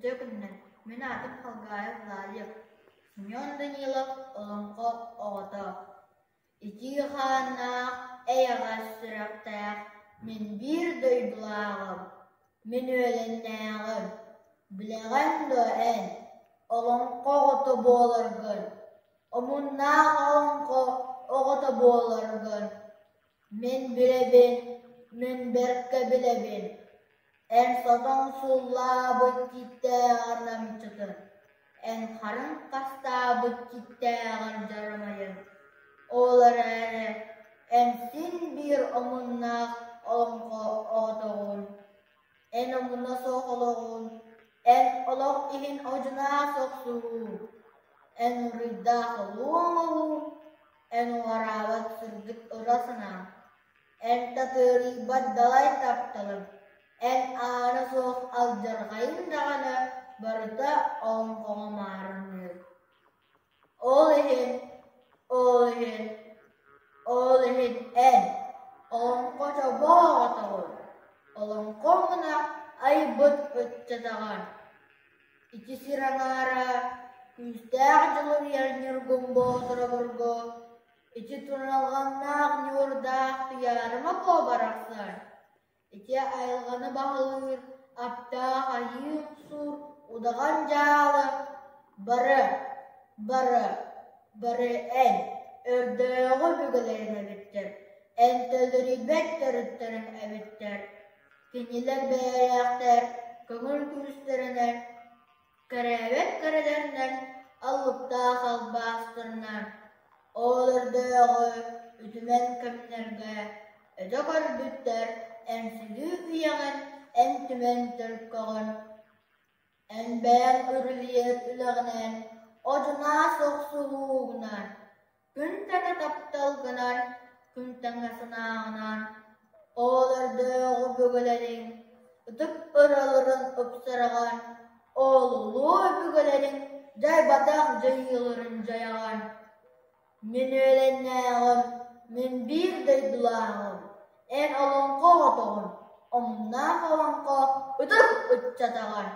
Үтүө күнүнэн, мин аатым Халгаев Владик, Семен Данилов олоҥхо оҕото. Итии хааннаах, эйэҕэс сүрэхтээх, мин биир дойдулааҕым, мин үөлэннээҕим, билэҕин дуо эн, олоҥхо оҕото буоларгын, омуннаах олоҥхо оҕото буоларгын Мин билэбин, мин бэркэ билэбин, эн сотоҥ суллаабыт киттээҕэр намчытын, эн харыҥ хастаабыт киттээҕэр дьарамайын, ол эрээри эн син биир омуннаах олоҥхо оҕотоҕун, эн омуна суох олоҕун, эн олох иһин одьунаас охсуһуу, эн уруйдаах улуу оҥоһуу, Эн уҕараабат сырдык ыра санааҥ, эн татыарыйбат далай тапталыҥ, эн аана суох алдьархайыҥ даҕаны барыта олоҥхоҕо маарынныыр. Ол иһин, ол иһин, ол иһин эн олоҥхо чобоо оҕотоҕун, олоҥхо муна айбыт ыччатаҕын. Ити сир аҥаара күүстээх дьулуруйар Ньургун Боотур обургу, ити туналҕаннаах ньуурдаах Туйаарыма Куо барахсан, ити айылҕаны баһылыыр аптаах айыы уксуур удаҕан дьаалы бары, бары, бары эн өрдөөҕү өбүгэлэриҥ эбиттэр, эн төлөрүйбэт төрүттэриҥ эбиттэр Кинилэр бэйэлээхтэр көҥүл күүстэринэн, кэрээбэт кэрэлэринэн, алыптаах албаастарынан, ол өрдөөҕү үтүмэн кэмнэргэ өтө көрбүттэр эн сүдү үйэҕин, эн түмэн төлкөҕүн Эн бэйэҥ үрүлүйэр үлэҕинэн, одьунаас охсуһуугунан, күн тэҥэ тапталгынан, күн тэҥэ санааҕынан, ол өрдөөҕү өбүгэлэриҥ ытык ыраларын ыпсараҕын, ол улуу өбүгэлэриҥ дьайбатах дьайыыларын дьайаҕын. Мин үөлэннээҕим, мин биир дойдулааҕым, эн олоҥхо оҕотоҕун, омуннаах олоҥхо ытык ыччатаҕын.